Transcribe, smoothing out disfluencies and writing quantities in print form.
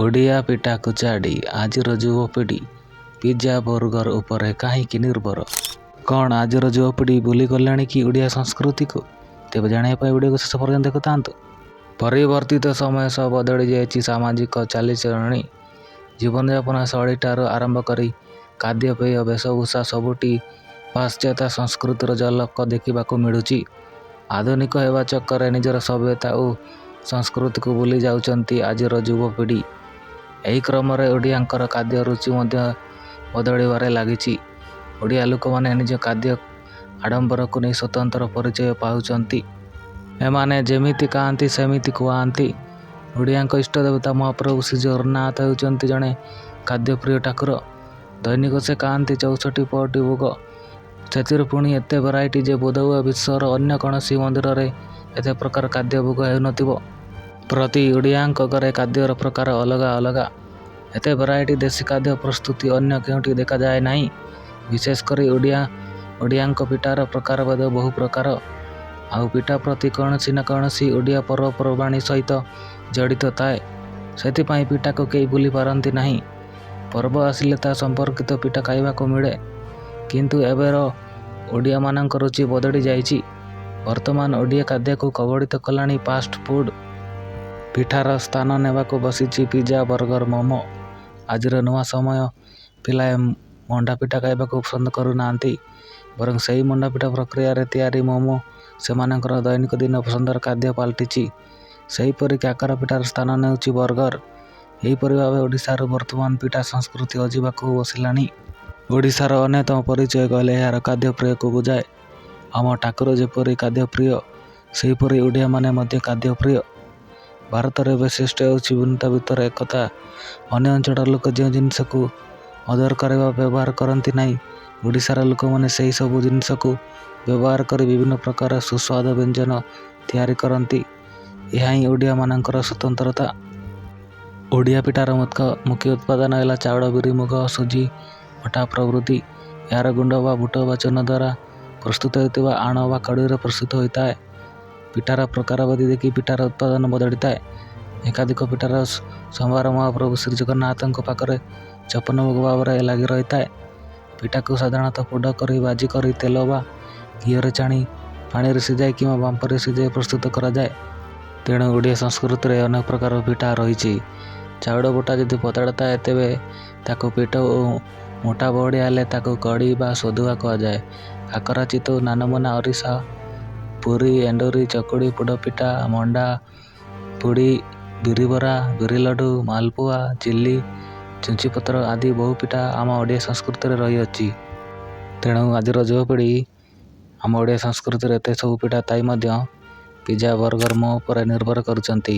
ଓଡ଼ିଆ ପିଠାକୁ ଛାଡ଼ି ଆଜିର ଯୁବପିଢ଼ି ପିଜା, ବର୍ଗର ଉପରେ କାହିଁକି ନିର୍ଭର? କ'ଣ ଆଜିର ଯୁବପିଢ଼ି ଭୁଲିଗଲେଣି କି ଓଡ଼ିଆ ସଂସ୍କୃତିକୁ? ତେବେ ଜାଣିବା ପାଇଁ ଭିଡ଼ିଓକୁ ଶେଷ ପର୍ଯ୍ୟନ୍ତ ଦେଖୁଥାନ୍ତୁ। ପରିବର୍ତ୍ତିତ ସମୟ ସହ ବଦଳି ଯାଇଛି ସାମାଜିକ ଚାଲିଚଳଣି। ଜୀବନଯାପନ ଶୈଳୀଠାରୁ ଆରମ୍ଭ କରି ଖାଦ୍ୟପେୟ, ବେଶଭୂଷା ସବୁଠି ପାଶ୍ଚାତ୍ୟ ସଂସ୍କୃତିର ଝଲକ ଦେଖିବାକୁ ମିଳୁଛି। ଆଧୁନିକ ହେବା ଚକ୍କରରେ ନିଜର ସଭ୍ୟତା ଓ ସଂସ୍କୃତିକୁ ଭୁଲି ଯାଉଛନ୍ତି ଆଜିର ଯୁବପିଢ଼ି। ଏହି କ୍ରମରେ ଓଡ଼ିଆଙ୍କର ଖାଦ୍ୟ ରୁଚି ମଧ୍ୟ ବଦଳିବାରେ ଲାଗିଛି। ଓଡ଼ିଆ ଲୋକମାନେ ନିଜ ଖାଦ୍ୟ ଆଡମ୍ବରକୁ ନେଇ ସ୍ୱତନ୍ତ୍ର ପରିଚୟ ପାଉଛନ୍ତି। ଏମାନେ ଯେମିତି ଖାଆନ୍ତି, ସେମିତି ଖୁଆନ୍ତି। ଓଡ଼ିଆଙ୍କ ଇଷ୍ଟଦେବତା ମହାପ୍ରଭୁ ଶ୍ରୀଜଗନ୍ନାଥ ହେଉଛନ୍ତି ଜଣେ ଖାଦ୍ୟପ୍ରିୟ ଠାକୁର। ଦୈନିକ ସେ ଖାଆନ୍ତି 64 ପଉଟି ଭୋଗ। ସେଥିରୁ ପୁଣି ଏତେ ଭେରାଇଟି ଯେ ବୋଧହୁଏ ବିଶ୍ୱର ଅନ୍ୟ କୌଣସି ମନ୍ଦିରରେ ଏତେ ପ୍ରକାର ଖାଦ୍ୟ ଭୋଗ ହେଉନଥିବ। ପ୍ରତି ଓଡ଼ିଆଙ୍କ ଘରେ ଖାଦ୍ୟର ପ୍ରକାର ଅଲଗା ଅଲଗା। ଏତେ ଭେରାଇଟି ଦେଶୀ ଖାଦ୍ୟ ପ୍ରସ୍ତୁତି ଅନ୍ୟ କେଉଁଠି ଦେଖାଯାଏ ନାହିଁ। ବିଶେଷ କରି ଓଡ଼ିଆଙ୍କ ପିଠାର ପ୍ରକାରଭେଦ ବହୁ ପ୍ରକାର। ଆଉ ପିଠା ପ୍ରତି କୌଣସି ନା କୌଣସି ଓଡ଼ିଆ ପର୍ବପର୍ବାଣୀ ସହିତ ଜଡ଼ିତ ଥାଏ। ସେଥିପାଇଁ ପିଠାକୁ କେହି ଭୁଲି ପାରନ୍ତି ନାହିଁ। ପର୍ବ ଆସିଲେ ତା ସମ୍ପର୍କିତ ପିଠା ଖାଇବାକୁ ମିଳେ। କିନ୍ତୁ ଏବେର ଓଡ଼ିଆମାନଙ୍କ ରୁଚି ବଦଳି ଯାଇଛି। ବର୍ତ୍ତମାନ ଓଡ଼ିଆ ଖାଦ୍ୟକୁ କବଳିତ କଲାଣି ଫାଷ୍ଟ ଫୁଡ୍। ପିଠାର ସ୍ଥାନ ନେବାକୁ ବସିଛି ପିଜା, ବର୍ଗର, ମୋମୋ। ଆଜିର ନୂଆ ସମୟ ପିଲାଏ ମଣ୍ଡା ପିଠା ଖାଇବାକୁ ପସନ୍ଦ କରୁନାହାନ୍ତି। ବରଂ ସେହି ମଣ୍ଡାପିଠା ପ୍ରକ୍ରିୟାରେ ତିଆରି ମୋମୋ ସେମାନଙ୍କର ଦୈନିକ ଦିନ ପସନ୍ଦର ଖାଦ୍ୟ ପାଲଟିଛି। ସେହିପରି କାକରା ପିଠାର ସ୍ଥାନ ନେଉଛି ବର୍ଗର। ଏହିପରି ଭାବେ ଓଡ଼ିଶାରୁ ବର୍ତ୍ତମାନ ପିଠା ସଂସ୍କୃତି ହଜିବାକୁ ବସିଲାଣି। ଓଡ଼ିଶାର ଅନ୍ୟତମ ପରିଚୟ କହିଲେ ଏହାର ଖାଦ୍ୟପେୟକୁ ବୁଝାଏ। ଆମ ଠାକୁର ଯେପରି ଖାଦ୍ୟପ୍ରିୟ, ସେହିପରି ଓଡ଼ିଆମାନେ ମଧ୍ୟ ଖାଦ୍ୟପ୍ରିୟ। ଭାରତର ବୈଶିଷ୍ଟ୍ୟ ହେଉଛି ଭିନ୍ନତା ଭିତରେ ଏକତା। ଅନ୍ୟ ଅଞ୍ଚଳର ଲୋକେ ଯେଉଁ ଜିନିଷକୁ ଅଦରକାରୀ ଭାବେ ବ୍ୟବହାର କରନ୍ତି ନାହିଁ, ଓଡ଼ିଶାର ଲୋକମାନେ ସେହି ସବୁ ଜିନିଷକୁ ବ୍ୟବହାର କରି ବିଭିନ୍ନ ପ୍ରକାର ସୁସ୍ୱାଦୁ ବ୍ୟଞ୍ଜନ ତିଆରି କରନ୍ତି। ଏହା ହିଁ ଓଡ଼ିଆମାନଙ୍କର ସ୍ୱତନ୍ତ୍ରତା। ଓଡ଼ିଆ ପିଠାର ମୁଖ୍ୟ ଉପାଦାନ ହେଲା ଚାଉଳ, ବିରି, ମୁଗ, ସୁଜି, ଅଟା ପ୍ରଭୃତି। ଏହାର ଗୁଣ୍ଡ ବା ବୁଟ ବା ଚୂନା ଦ୍ୱାରା ପ୍ରସ୍ତୁତ ହେଉଥିବା ଆଣ ବା କଡ଼େଇରେ ପ୍ରସ୍ତୁତ ହୋଇଥାଏ। ପିଠାର ପ୍ରକାରଭେଦ ଦେଖି ପିଠାର ଉପାଦାନ ବଦଳିଥାଏ। ଏକାଧିକ ପିଠାର ସମ୍ଭାର ମହାପ୍ରଭୁ ଶ୍ରୀଜଗନ୍ନାଥଙ୍କ ପାଖରେ 56 ଭୋଗ ଭାବରେ ଲାଗି ରହିଥାଏ। ପିଠାକୁ ସାଧାରଣତଃ ପୋଡ଼ କରି, ଭାଜି କରି, ତେଲ ବା ଘିଅରେ ଛାଣି, ପାଣିରେ ସିଝାଇ କିମ୍ବା ବାମ୍ଫରେ ସିଝାଇ ପ୍ରସ୍ତୁତ କରାଯାଏ। ତେଣୁ ଓଡ଼ିଆ ସଂସ୍କୃତିରେ ଅନେକ ପ୍ରକାର ପିଠା ରହିଛି। ଚାଉଳ ବଟା ଯଦି ପତଳା ଥାଏ, ତେବେ ତାକୁ ପିଠଉ ଓ ମୋଟା ବହଳିଆ ହେଲେ ତାକୁ କଡ଼ି ବା ସୋଦୁଅ କୁହାଯାଏ। କାକରା, ଚିତଉ, ନାନମନା, ଅରିସା, ପୁରି, ଏଣ୍ଡୁରି, ଚକୁଳି, ପୋଡ଼ପିଠା, ମଣ୍ଡା, ପୁଡ଼ି, ବିରିବରା, ବିରିଲଡ଼ୁ, ମାଲପୁଆ, ଝିଲ୍ଲି, ଛୁଞ୍ଚିପତ୍ର ଆଦି ବହୁ ପିଠା ଆମ ଓଡ଼ିଆ ସଂସ୍କୃତିରେ ରହିଅଛି। ତେଣୁ ଆଜିର ଯୁବପିଢ଼ି ଆମ ଓଡ଼ିଆ ସଂସ୍କୃତିରେ ଏତେ ସବୁ ପିଠା ଥାଇ ମଧ୍ୟ ପିଜା, ବର୍ଗର, ମୋମୋ ଉପରେ ନିର୍ଭର କରୁଛନ୍ତି।